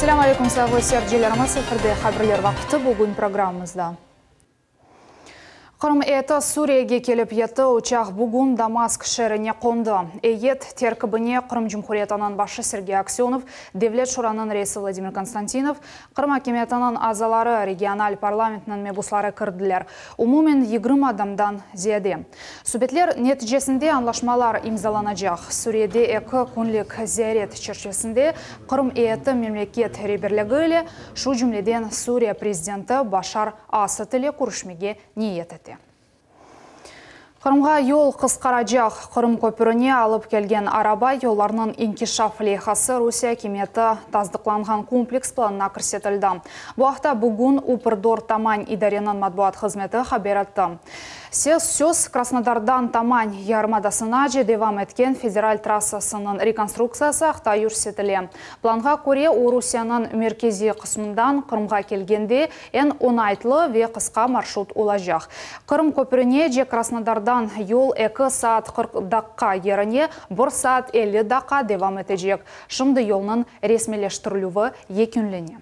Selâm aleyküm, sayğılı seyircilerimiz, efirde Haberler vaqtı, bugün programmamızda. Qırım eyeti Suriyege kelip yetti, uçaq bugün Damask şeerine qondı. Eyet terkibine Qırım Cumhuriyetiniñ başı Sergey Aksönov, Devlet şuranıñ reisi Vladimir Konstantinov, Qırım akimiyetiniñ azaları, regional parlamentniñ mebusları kirdiler. Umumen 20 adamdan ziyade. Subetler neticesinde añlaşmalar imzalanacaq. Suriyede eki künlik ziyaret çerçivesinde Qırım eyeti memleket reberligi ile, şu cümleden Suriye prezidenti Başar Asad ile körüşmege niyet ete. Qırımğa yol qısqaracaq. Qırım köpürine alıp kelgen araba yollarınıñ inkişaf leyhası Rusiye akimiyeti tasdıqlanğan kompleks planına kirsetildi. Bu aqta bugün Uprdor Taman idareniñ matbuat hızmeti haber etti. Söz Krasnodardan Taman yarımadasınace devam etken federal trassasınıñ rekonstruktsiyası aqta yürsetile. Planğa köre, o Rusiyeniñ merkeziy qısmından Qırımğa kelgende eñ oñaytlı ve qısqa marşrut olacaq. Qırım köprünece Krasnodardan yol 2 saat 40 daqqa yerine 1 saat 50 daqqa devam etecek. Şimdi yolnıñ resmiyleştirilüvi yekünlene.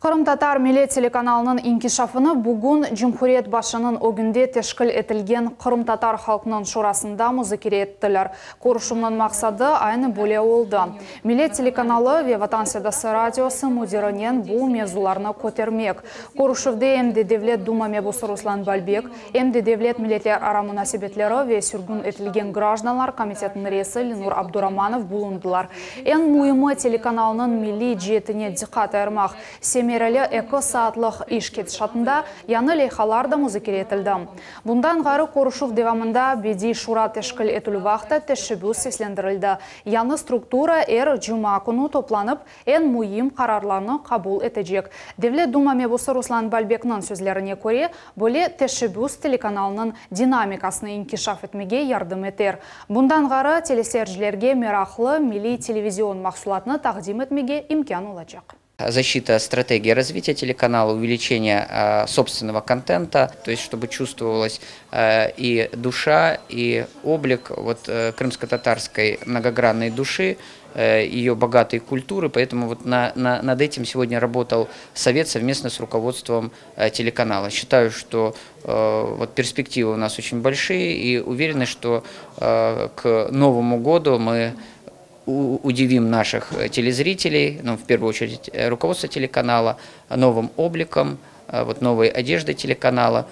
Qırımtatar Millet telekanalınıñ inkişafını bugün Cumhuriyet başınıñ ögünde teşkil etilgen Qırımtatar halqınıñ şurasında muzakere ettiler. Körüşüvniñ maqsadı aynı böyle oldı. Millet telekanalı ve Vatan Sedası radiosı müdirinen bu mevzularnı kötermek. Körüşüvde em de Devlet Duma mebusı Ruslan Balbek, em de Devlet milletlerara munasebetleri ve sürgün etilgen grajdanlar komitetiniñ reisi Lenur Abduramanov bulundılar. Eñ müimi telekanalnıñ milliy ceetine diqqat ayırmaq. Semereli eki saatlıq iş ketişatında yañı leyhalar da muzakere etildi. Bundan ğayrı körüşüv devamında Bediy şura teşkil etilüvi aqta teşebbüs seslendirildi. Yañı struktura er cuma künü toplanıp, eñ müim qararlarnı qabul etecek. Devlet Duma mebusı Ruslan Balbekniñ sözlerine köre, böyle teşebbüs telekanalnıñ dinamikasını inkişaf etmege yardım eter. Bundan ğayrı, teleseyircilerge meraqlı milliy televizion mahsulatnı taqdim etmege imkân olacaq. Защита стратегии развития телеканала, увеличение собственного контента, то есть чтобы чувствовалась и душа, и облик вот крымско-татарской многогранной души, ее богатой культуры. Поэтому вот над этим сегодня работал совет совместно с руководством телеканала. Считаю, что вот перспективы у нас очень большие и уверены, что к Новому году мы удивим наших телезрителей, ну, в первую очередь руководство телеканала, новым обликом, вот новой одеждой телеканала.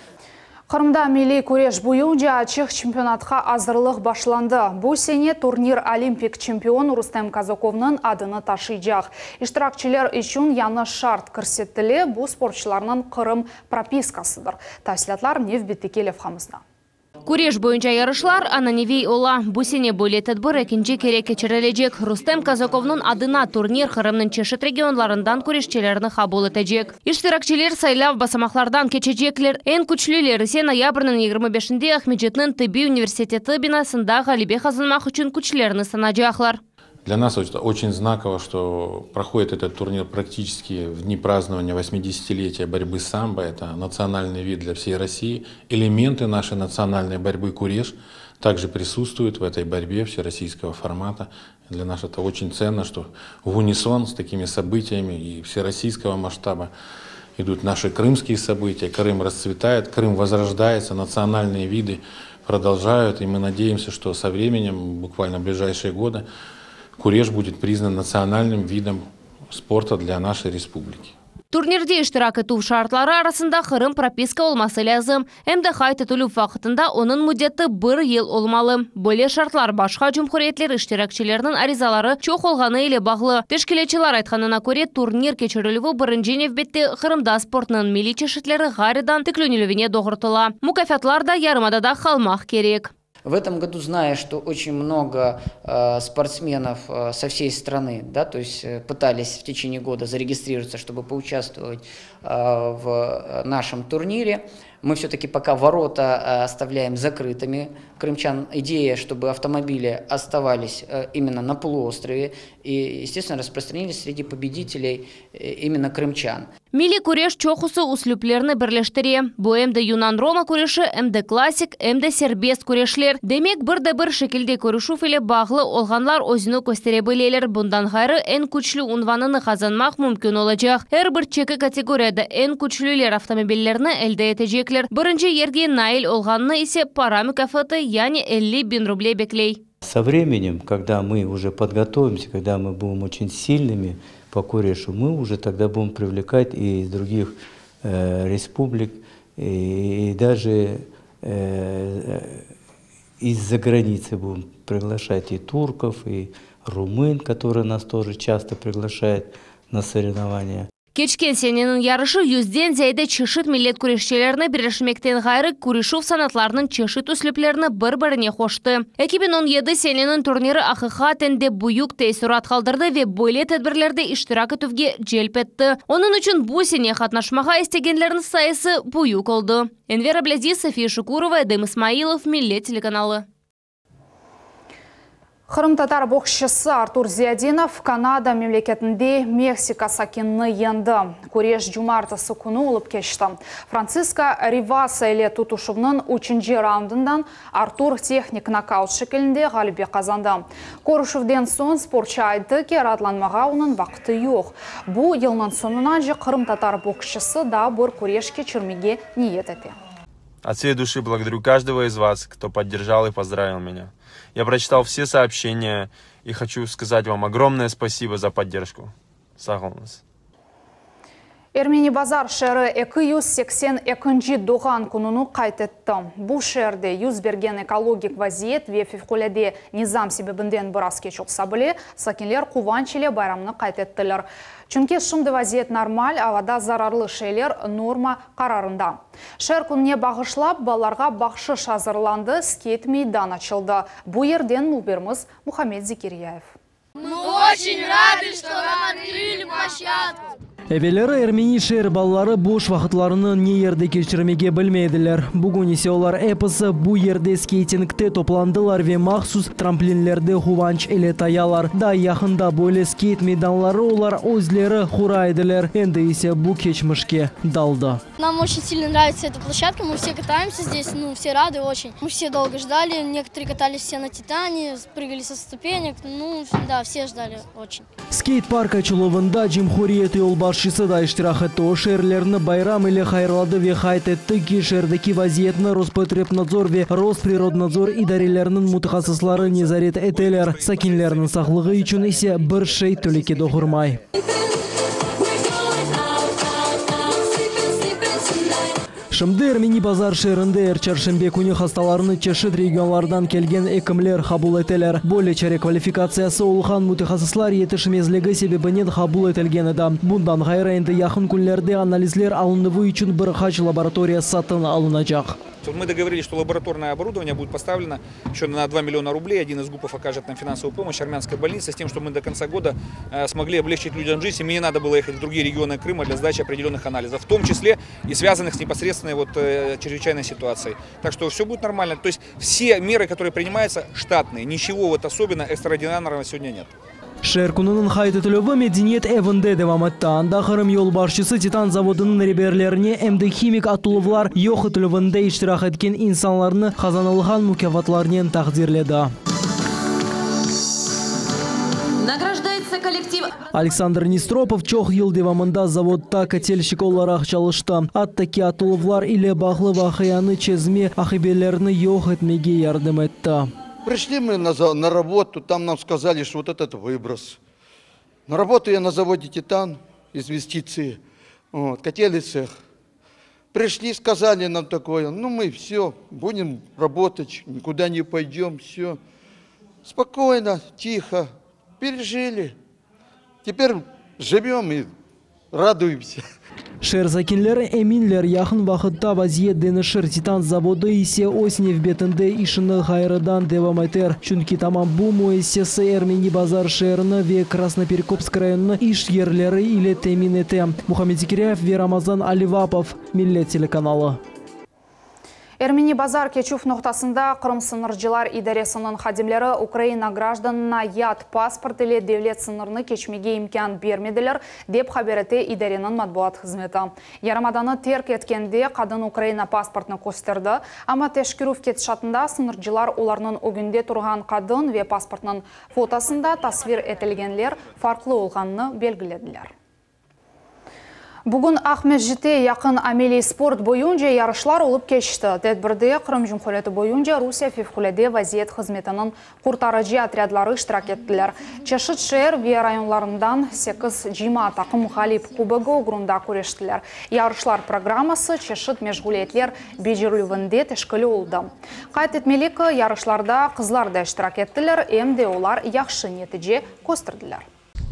Qırımda milliy küreş boyunca açıq çempionatqa azırlıq başlandı. Bu sene turnir olimpik çempion Rustem Kazakovnıñ adını taşıycaq. İştirakçiler içün yañı şart kirsetile, bu sportçılarnıñ Qırım propiskasıdır. Tafsilâtlar nevbetteki levhamızda. Küreş boyunca yarışlar ananeviy ola. Bu sene böyle tedbir ekinci kere keçirilecek. Rustem Kazakovnıñ adına turnir Qırımnıñ çeşit regionlarından küreşçilerni qabul etecek. İştirakçiler saylav basamaqlardan keçecekler. Eñ küçlüler ise noyabrniñ 25-nde Aqmescitniñ tıbbiy universiteti binasında ğalebe qazanmaq içün küçlerini sınacaqlar. Для нас очень знаково, что проходит этот турнир практически в дни празднования 80-летия борьбы самбо. Это национальный вид для всей России. Элементы нашей национальной борьбы куреш также присутствуют в этой борьбе всероссийского формата. Для нас это очень ценно, что в унисон с такими событиями и всероссийского масштаба идут наши крымские события. Крым расцветает, Крым возрождается, национальные виды продолжают. И мы надеемся, что со временем, буквально в ближайшие годы, куреш будет признан национальным видом спорта для нашей республики. Turnirde iştirak etüv şartları arasında Qırım propiska olması lâzim. Em de qayd etilüv vaqtında onıñ müddeti bir yıl olmalı. Böyle şartlar başqa cumhuriyetler iştirakçileriniñ arizaları çoq olğanı ile bağlı. Teşkilâtçılar aytqanına köre, turnir keçirilüvi birinci nevbette Qırımda sportnıñ milliy çeşitleri ğayrıdan tiklenilüvine doğrultıla. Mukâfatlar da yarımadada qalmaq kerek. В этом году, зная, что очень много спортсменов со всей страны, да, то есть пытались в течение года зарегистрироваться, чтобы поучаствовать в нашем турнире. Мы все-таки пока ворота э, оставляем закрытыми. Крымчан идея, чтобы автомобили оставались э, именно на полуострове и, естественно, распространились среди победителей э, именно крымчан. Milliy küreş çoqusı üslüplerni birleştire. Bu em de yunan-roma küreşi, em de klassik, em de serbest küreşler. Demek, bir de bir şekilde küreşüv ile bağlı olğanlar özüni köstere bileler. Bundan ğayrı, eñ küçlü unvanını qazanmaq mümkün olacaq. Er bir çeki kategoriyada eñ küçlüler avtomobillerni elde etecekler. Birinci yerge nail olğannı ise para mukâfatı, yani 50 biñ ruble bekley. Со временем, когда мы уже подготовимся, когда мы будем очень сильными по курешу, мы уже тогда будем привлекать и из других э, республик, и, и даже э, из-за границы будем приглашать и турков, и румын, которые нас тоже часто приглашают на соревнования. Keçken seneniñ yarışı yüzden ziyade çeşit millet küreşçilerini birleşmekten ğayrı küreşüv sanatlarınıñ çeşit üslüplerini bir-birine qoştı. 2017 seneniñ turniri aqiqaten de büyük teessurat qaldırdı ve böyle tedbirlerde iştirak etüvge celp etti. Onıñ içün bu sene qatnaşmağa istegenlerniñ sayısı büyük oldı. Enver Ablâziz, София Шукурова, Эдем Исмаилов, Millet telekanalı. Qırımtatar boksçısı Artur Ziyadinov Kanada memleketinde Meksika sakinini yeñdi. Küreş cumaertesi künü olıp keçti. Fransisko Rivasa ile tutuşuvnıñ üçünci raundından Artur tehnik nokaut şekilinde ğalebe qazandı. Körüşüvden soñ sportçı ayttı ki, raatlanmağa onıñ vaqtı yoq. Bu yılnıñ soñunace qırımtatar boksçısı daa bir küreş keçirmege niyet ete. От всей души благодарю каждого из вас, кто поддержал и поздравил меня. Я прочитал все сообщения и хочу сказать вам огромное спасибо за поддержку. Sağ oluñız. Ermeni Bazar şeeri 282 doğğan kününi qayd etti. Bu şeerde yüz bergen ekologik vaziyet ve fevqulâde nizam sebebinden biraz keç olsa bile, sakinler quvanç ile bayramnı qayd ettiler. Çünki şimdi vaziyet normal, avada zararlı şeyler norma qararında. Şeer kününe bağışlap, balalarğa bahşış azırlandı, skeyt meydan açıldı. Bu yerden mühbirimiz Muhammed Zekiryayev. Мы очень рады, что нам открыли площадку. Evelleri Ermeni şeer balaları boş vaqıtlarını ne yerde keçirmege bilmey ediler. Bugün ise olar episi bu yerde skeytingte toplandılar ve mahsus tramplinlerde quvanç ile tayalar. Daa yaqında böyle skeyt meydanları olar özleri qura ediler. Endi ise bu keçmişke daldı. Нам очень сильно нравится эта площадка, мы все катаемся здесь, ну, все рады очень. Мы все долго ждали, некоторые катались все на Титане, прыгали со ступенек, ну, да, все ждали очень. Skeyt-park açıluvında cumhuriyet yolbaşçısı da iştirak etti. O şeerlilerni bayram ile hayırladı ve qayd etti ki, şeerdeki vaziyetni Rospotrebnadzor ve Rosprirodnadzor idareleriniñ mütehassısları nezaret eteler. Sakinlerniñ sağlığı içün ise bir şey telüke doğurmay. Şimdi Ermeni Bazar şeerinde er çarşenbe künü hastalarnı çeşit regionlardan kelgen ekimler qabul eteler. Böyle çare kvalifikatsiyası olğan mütehassıslar yetişmezligi sebebinen qabul etilgen edi. Bundan ğayrı endi yaqın künlerde analizler alınuvı içün bir qaç laboratoriya satın alınacaq. Мы договорились, что лабораторное оборудование будет поставлено еще на 2 миллиона рублей. Один из ГУПов окажет нам финансовую помощь, армянская больница, с тем, чтобы мы до конца года э, смогли облегчить людям жизнь, и мне не надо было ехать в другие регионы Крыма для сдачи определенных анализов, в том числе и связанных с непосредственной вот, э, чрезвычайной ситуацией. Так что все будет нормально. То есть все меры, которые принимаются, штатные. Ничего вот особенно экстраординарного сегодня нет. Şeer kününiñ qayd etilüvi Medeniyet evinde devam etti. Anda Qırım yolbaşçısı Titan zavodınıñ reberlerine em de himik atıluvlar yoq etilüvinde iştirak etken insanlarnı qazanılğan mukâfatlarnen taqdirledi. Награждается коллектив Aleksandr Nestropov çoq yıl devamında zavodda kotelşik olaraq çalıştı. Atta ki atıluvlar ile bağlı vaqianı çezme aqibetlerini yoq etmege yardım etti. Пришли мы на, за- на работу, там нам сказали, что вот этот выброс. На работу я на заводе «Титан» из инвестиции, вот, котельный цех. Пришли, сказали нам такое, ну мы все, будем работать, никуда не пойдем, все. Спокойно, тихо, пережили. Теперь живем и радуемся. Şeer sakinleri eminler yaqın vaqıtta vaziyet deñişir Titan zavodı ise öz nevbetinde işini ğayrıdan devam eter. Çünki tamam bu müessise Ermeni Bazar şeerini ve Krasnoperekopsk rayonını iş yerleri ile temin ete. Muhammed Zekiryayev ve Ramazan Alivapov, Millet telekanalı. Ermeni Bazar keçüv noqtasında Qırım sıñırcılar idaresiniñ hadimleri Ukraina grajdanına yat pasport ile devlet sıñırını keçmege imkân bermediler, dep haber ete idareniñ matbuat hızmeti. Yarımadanı terk etkende qadın Ukraina pasportını kösterdi, amma teşkerüv ketişatında sıñırcılar olarnıñ ögünde turğan qadın ve pasportnıñ fotosında tasvir etilgenler farqlı olğanını belgilediler. Bugün Aqmescitte yaqın ameliy sport boyunca yarışlar olıp keçti. Tedbirde Qırım Cumhuriyeti boyunca Rusiye Fevqulâde vaziyet hızmetiniñ qurtarıcı otrâdları iştirak ettiler. Çeşit şeer ve rayonlarından sekiz cıyma taqım ğalip kubogı oğrunda küreştiler. Yarışlar programması çeşit meşğuliyetler becerilüvinde teşkil oldı. Qayd etmeli ki, yarışlarda qızlar da iştirak ettiler, em de olar yahşı netice kösterdiler.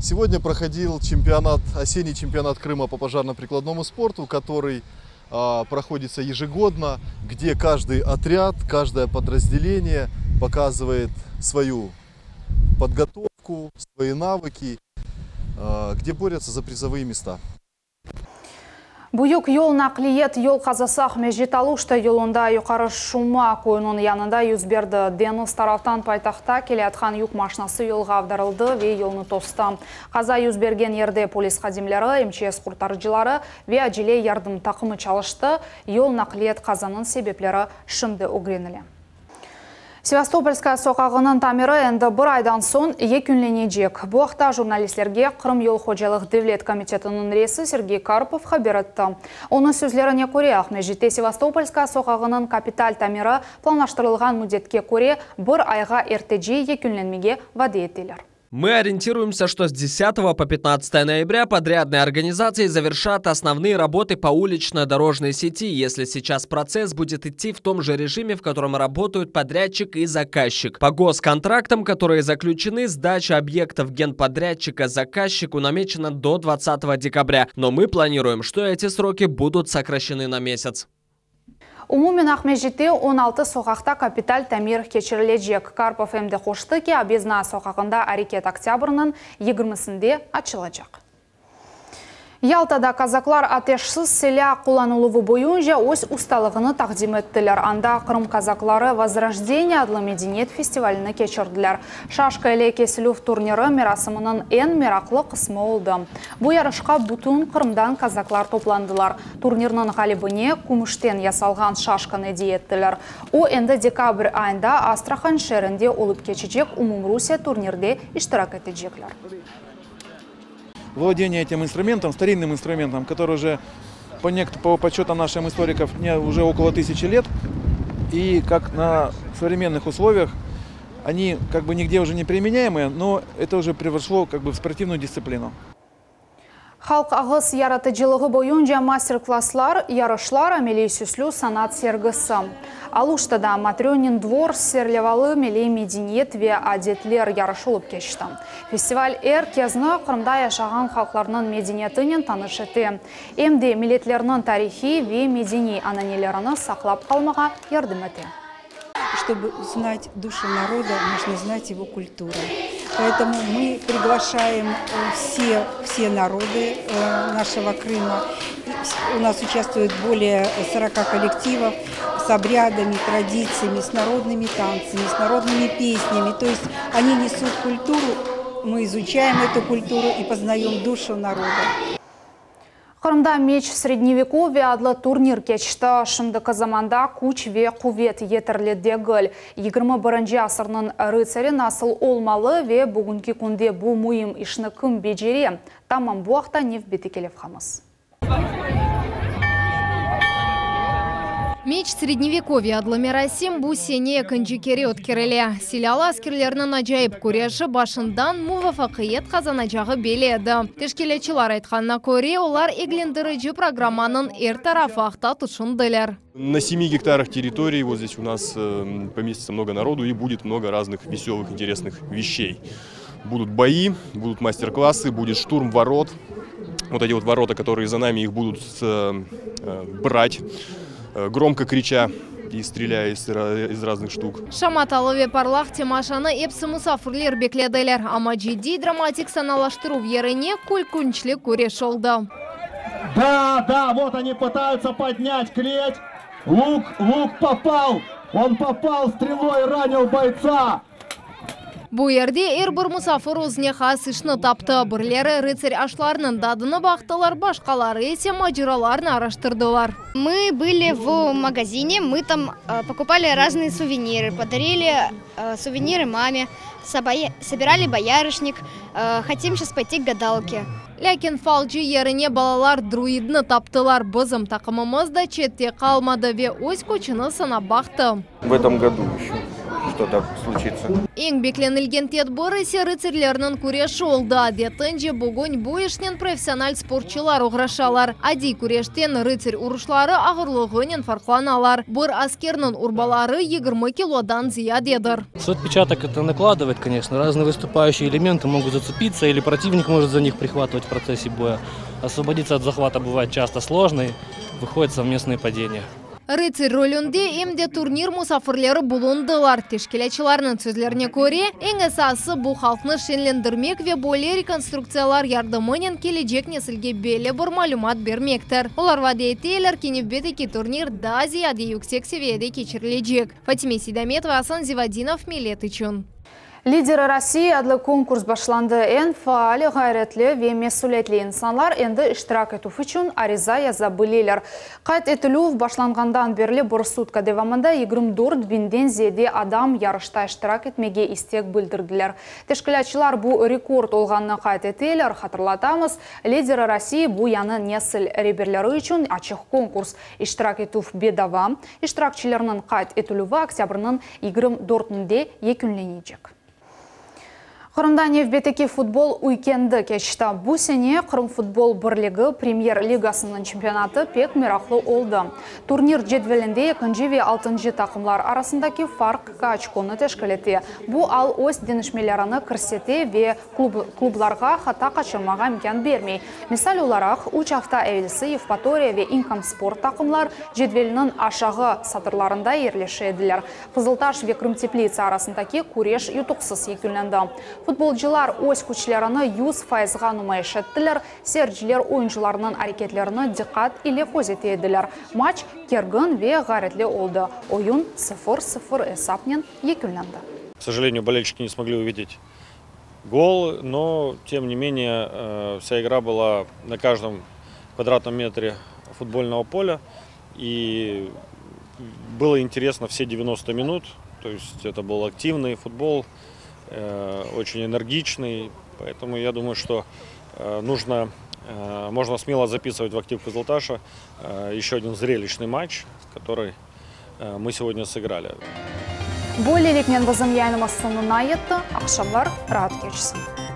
Сегодня проходил чемпионат, осенний чемпионат Крыма по пожарно-прикладному спорту, который проходится ежегодно, где каждый отряд, каждое подразделение показывает свою подготовку, свои навыки, где борются за призовые места. Büyük yol naqliyet yol qazası Aqmescit-Aluşta yolunda Yuqarı Şuma köyüniñ yanında yüz berdi. Deñiz taraftan paytahta keleyatqan yük maşinası yolğa avdarıldı ve yolnı tostı. Qaza yüz bergen yerde polis hadimleri, MÇS qurtarıcıları ve acele yardım taqımı çalıştı. Yol naqliyet qazanıñ sebepleri şimdi ögrenile. Sevastopolskaya soqağınıñ tamiri endi bir aydan soñ yekünlenecek. Bu aqta jurnalistlerge Qırım yol hocalıq devlet komitetiniñ reisi Sergey Karpov haber etti. Onıñ sözlerine köre, Aqmescitte Sevastopolskaya soqağınıñ kapital tamiri planlaştırılğan müddetke köre bir ayğa ertece yekünlenmege vade eteler. Мы ориентируемся, что с 10 по 15 ноября подрядные организации завершат основные работы по улично-дорожной сети, если сейчас процесс будет идти в том же режиме, в котором работают подрядчик и заказчик. По госконтрактам, которые заключены, сдача объектов генподрядчика заказчику намечена до 20 декабря. Но мы планируем, что эти сроки будут сокращены на месяц. Umumen Aqmescitte 16 soqaqta kapital tamir keçirilecek. Karpov em de qoştı ki, Obyezdnaya soqağında areket oktâbrniñ yigirmisinde açılacaq. Yaltada kazaklar ateşsiz silâ qullanıluvı boyunca öz ustalığını taqdim ettiler. Anda Qırım kazakları Vozrojdeniye adlı medeniyet festivalini keçirdiler. Şaşka ile kesilüv turniri merasiminiñ eñ meraqlı qısmı oldı. Bu yarışqa bütün Qırımdan kazaklar toplandılar. Turnirniñ ğalibine kümüşten yasalğan şaşkanı ediye ettiler. O, endi dekabr ayında Astrahan şeerinde olıp keçecek umumrusiye turnirde iştirak etecekler. Владение этим инструментом, старинным инструментом, который уже по нек-, по подсчетам наших историков, не уже около тысячи лет, и как на современных условиях они как бы нигде уже не применяемые, но это уже переросло как бы в спортивную дисциплину. Halq ağız yaratıcılığı boyunca master-klasslar, yarışlar, ameliy süslü sanat sergisi. Aluştada Matrönin dvor serlevalı milliy medeniyet ve adetler yarışı olıp keçti. Festival er kezni Qırımda yaşağan halqlarnıñ medeniyetinen tanış ete, em de milletlerniñ tarihiy ve medeniy ananelerini saqlap qalmağa yardım ete. Чтобы знать душу народа, нужно знать его культуру. Поэтому мы приглашаем все, все народы нашего Крыма. У нас участвует более 40 коллективов с обрядами, традициями, с народными танцами, с народными песнями. То есть они несут культуру, мы изучаем эту культуру и познаем душу народа. Qırımda Meç srednevekovya adlı turnir keçti. Şimdiki zamanda küç ve quvet yeterli degil. 21-nci asırnıñ rıtsari nasıl olmalı ve bugünki künde bu müim işni kim becere? Tamam bu aqta nevbetteki levhamız. Meç srednevekovya adlı merasim bu sene ekinci kere ötkerile. Silâlı askerlerniñ acayip küreşi başından muvafaqiyet qazanacağı belli edi. Teşkilâtçılar aytqanına köre, olar eglendirici programmanıñ er tarafı aqta tüşündiler. На 7 гектарах территории вот здесь у нас поместится много народу и будет много разных веселых, интересных вещей. Будут бои, будут мастер-классы, будет штурм ворот. Вот эти вот ворота, которые за нами, их будут брать, громко крича и стреляя из, из разных штук. Şamatalı ve parlaq temaşanı episi musafirler beklediler, amma ciddiy dramatik sanalaştıruv yerine külkünçli küreş oldı. Да, да, вот они пытаются поднять клеть. Лук, лук попал! Он попал стрелой, ранил бойца! Bu yerde er bir musafir özüne has işni taptı. Birleri rıtsar aşlarınıñ tadını baqtılar, başqaları ise maceralarnı araştırdılar. Мы были в магазине, мы там покупали разные сувениры, подарили сувениры маме, собирали боярышник, хотим сейчас пойти к гадалке. Lâkin falcı yerine balalar druidni taptılar. Bizim taqımımız da çette qalmadı ve öz küçüni sınap baqtı. В этом году еще что-то случится. Eñ beklenilgen tedbir ise rıtsarlerniñ küreşi oldı. Adetince bugün bu işnen professional sportçılar oğraşalar. Adiy küreşten rıtsar uruşları ağırlığınen farqlanalar. Bir askerniñ urbaları 20 kilodan ziyadedir. Свой отпечаток это накладывает, конечно. Разные выступающие элементы могут зацепиться, или противник может за них прихватывать в процессе боя. Освободиться от захвата бывает часто сложно, и выходят совместные падения. Rıtsar rolünde em de turnir musafirleri bulundılar. Teşkilâtçılarnıñ sözlerine köre, eñ esası bu halqnı şeñlendirmek ve böyle rekonstruktsiyalar yardımınen kelecek nesilge belli bir malümat bermektir. Olar vade eteler ki, nevbetteki turnir daa ziyade yüksek seviyede keçirilecek. Fatime Seydametova, Asan Zivadinov, Millet içün. Liderı Rossii adlı konkurs başlandı. Eñ faal, ğayretli ve mesülietli insanlar endi iştirak etüv içün ariza yaza bileler. Qayd etilüv başlanğandan berli bir sutka devamında 24 biñden ziyade adam yarışta iştirak etmege istek bildirdiler. Teşkilâtçılar bu rekord olğanını qayd eteler. Hatırlatamız, Liderı Rossii bu yañı nesil reberleri içün açıq konkurs. İştirak etüv bedava. İştirakçilerniñ qayd etilüvi oktâbrniñ 24-nde yekünlenecek. Qırımda nevbetteki futbol üykendi keçti. Bu sene Qırım futbol birligi Premyer ligasınıñ çempionatı pek meraqlı oldı. Turnir cedvelinde ekinci ve altıncı taqımlar arasındaki farq eki oçkonı teşkil ete. Bu al öz deñişmelerini kirsete ve klublarğa hata qaçırmağa imkân bermey. Misal olaraq, üç afta evelsi Yevpatoriya ve İnkomsport taqımlar cedvelniñ aşağı satırlarında yerleşe ediler. Qızıltaş ve Krımteplitsa arasındaki küreş yutuqsız yekünlendi. Futbolcılar öz küçlerini 100 fayızğa numayış ettiler, seyirciler oyuncılarnıñ areketlerini diqqat ile közete ediler. Maç kergin ve ğayretli oldı. Oyun 0-0 esapnen yekünlendi. К сожалению, болельщики не смогли увидеть гол, но тем не менее э, вся игра была на каждом квадратном метре футбольного поля. И было интересно все 90 минут. То есть это был активный футбол, э, очень энергичный. Поэтому я думаю, что э, нужно, э, можно смело записывать в актив Кызылташа еще один зрелищный матч, который мы сегодня сыграли. Böyleliknen bizim yayınımız soñuna yetti. Aqşamlar raat keçsin.